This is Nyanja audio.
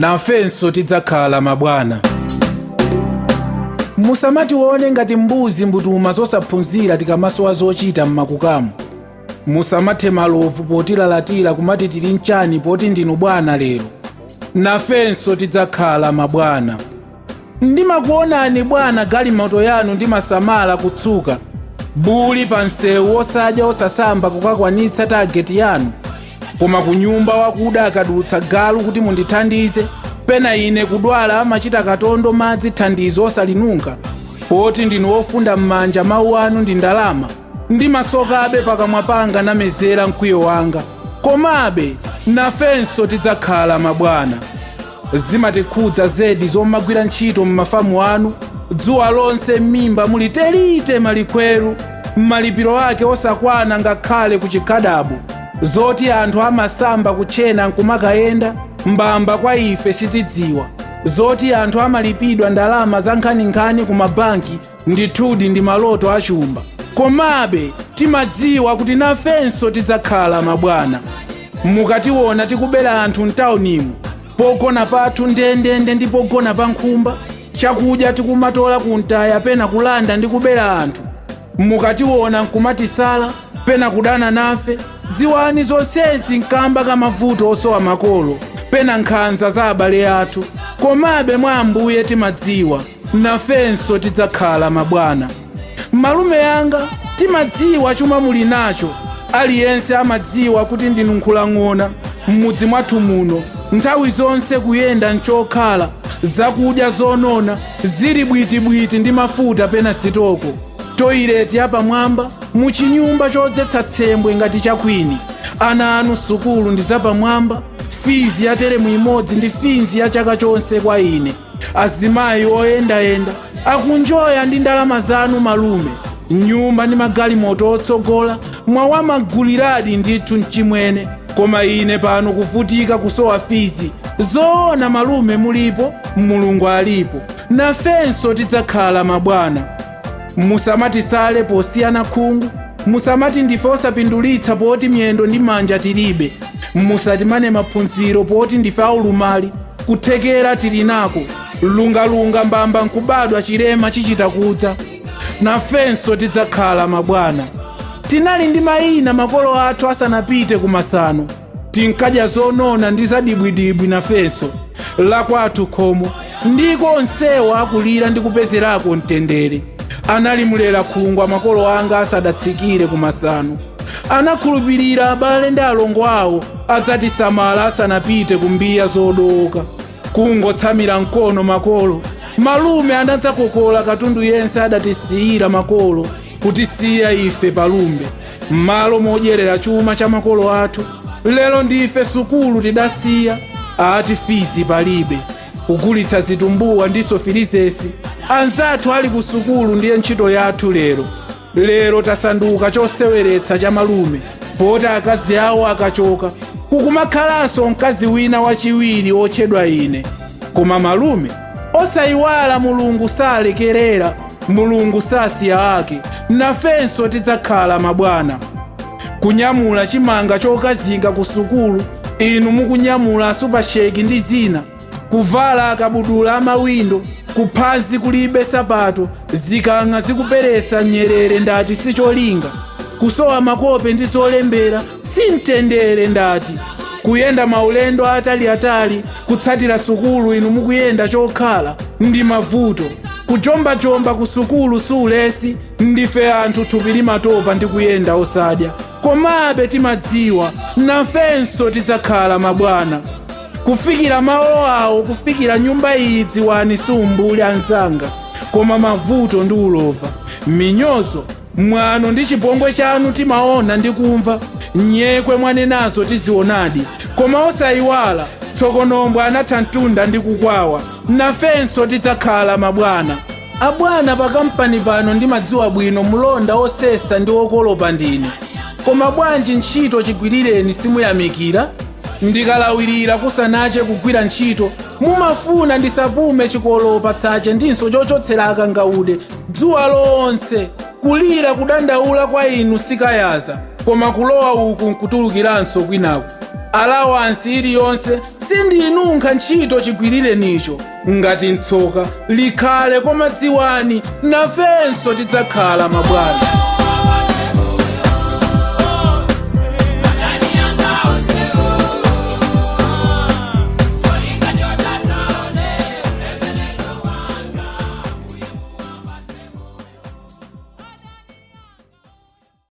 Nafenso tidzakhala mabwana. Musamatione ngati mbuzi mbutuma zosaphunzira tikamasowa zochita m'makukamu. Musamathe malovu potilalatira kumati tili nchani poti ndinu bwana lero. Nafenso tidzakhala mabwana. Ndimakuonani bwana, galimoto yanu ndimasamala kutsuka. Buli pa msewu osadya osasamba kukakwanitsa target yanu. Koma kunyumba wakuda akadutsa galu kuti mundithandize, pena ine kudwala amachita katondo madzi thandizo osalinunka. Poti ndinu wofunda m'manja, mawu anu ndi ndalama. Ndimasokabe pakamwa panga namezera mkwiyo wanga. Komabe nafenso tidzakhala mabwana. Zimatikhudza zedi zomagwira ntchito m'mafamu anu dzuwa lonse, m'mimba muli telite malikhweru, malipiro ake osakwana ngakhale ku chikhadabo. Zoti anthu amasamba kutchena nkumakayenda mbamba kwa ife sitidziwa. Zoti anthu amalipidwa ndalama za nkhaninkhani ku mabanki ndithudi ndi maloto achumba. Komabe timadziwa kuti nafenso tidzakhala mabwana. Mukationa tikubera anthu mtaunimu, pogona pathu ndendende ndi pogona pa nkhumba, chakudya tikumatola kuntaya pena kulanda ndi kubera anthu. Mukationa nkumatisala pena kudana nafe, dziwani zonsezi nkamba kamavuto osowa makolo pena nkhanza za abale athu. Komabe mwa Ambuye timadziwa nafenso tidzakhala mabwana. Malume yanga, timadziwa chuma muli nacho. Aliyense amadziwa kuti ndinu nkhulang'ona m'mudzi mwathu muno. Nthawi zonse kuyenda nchokhala zakudya zonona zili bwitibwiti ndi mafuta pena sitoko, toilet yapamwamba muchinyumba chodzetsa tsembwe ngati chakwini. Ana anu sukulu ndi zapamwamba, fees ya teremu imodzi ndi fees ya chaka chonse kwa ine. Azimayi oyendayenda akunjoya ndi ndalama zanu malume, nyumba ndi magalimoto otsogola mwawamaguliradi ndithu mchimwene. Koma ine pano kuvutika kusowa fees. Zoona malume, mulipo Mulungu alipo, nafenso tidzakhala mabwana. Musamatisale posiyana khungu, musamati ndife osapindulitsa poti miyendo ndi manja tilibe. Musatimane maphunziro poti ndife aulumali, kuthekera tili nako. Lungalunga mbamba nkubadwa chilema chichita kudza. Nafenso tidzakhala mabwana. Tinali ndi mayina makolo athu asanapite kumasano. Tinkadya zonona ndi zadibwidibwi nafenso. Lakwathu khomo ndiko onsewa akulira ndi kupezerako mtendere. Anali mulera khungwa makolo anga asadatsikire kumasano. Anakhulupirira abale ndi alongo awo adzatisamala asanapite kumbiya zodoka. Kungotsamira mkono makolo, malume anadzakokola katundu yense adatisiyira makolo, kutisiya ife palumbe. M'malo modyerera chuma cha makolo athu, lero ndife sukulu tidasiya, ati fees palibe. Kugulitsa zitumbuwa ndiso filizesi anzathu ali ku sukulu ndiye ntchito yathu lero. Lero tasanduka choseweretsa cha malume, poti akazi awo akachoka kukumakhalanso mkazi wina wachiwiri otchedwa ine. Koma malume, osayiwala Mulungu salekerera, Mulungu sasiya ake. Nafenso tidzakhala mabwana. Kunyamula chimanga chokazinga ku sukulu, inu mukunyamula super shake ndi zina. Kuvala akabudula amawindo, kuphazi kulibe sapato, zikang'a zikuperesa nyerere ndati sicholinga. Kusowa makope ndi zolembera simtendere ndati. Kuyenda maulendo ataliatali kutsatira sukulu, inu mukuyenda chokhala ndi mavuto. Kujombajomba ku sukulu sulesi, ndife anthu thupi limatopa ndi kuyenda osadya. Komabe timadziwa nafenso tidzakhala mabwana. Kufikira malo awo, kufikira nyumba iyi, dziwani siumbuli anzanga, koma mavuto ndi ulova, minyozo, mwano ndi chipongwe chanu timaona ndi kumva. Nyekwe mwanenazo tizionadi, koma osayiwala tsokonombwe anatha mtunda ndi kukwawa. Nafenso tidzakhala mabwana. Abwana, pakampani pano ndimadziwa bwino mlonda osesa ndi okolopa ndine. Koma bwanji ntchito chigwirireni simuyamikira? Ndikalawirira kusanache kugwira ntchito, mumafuna ndisapume chikolopa tsache ndinso chochotsera akangaude dzuwa lonse. Kulira kudandaula kwa inu sikayaza, koma kulowa uku nkutulukiranso kwinaku. Alawansi iliyonse sindiyinunkha ntchito chigwirirenicho. Ngati mtsoka likhale, koma dziwani nafenso tidzakhala mabwana.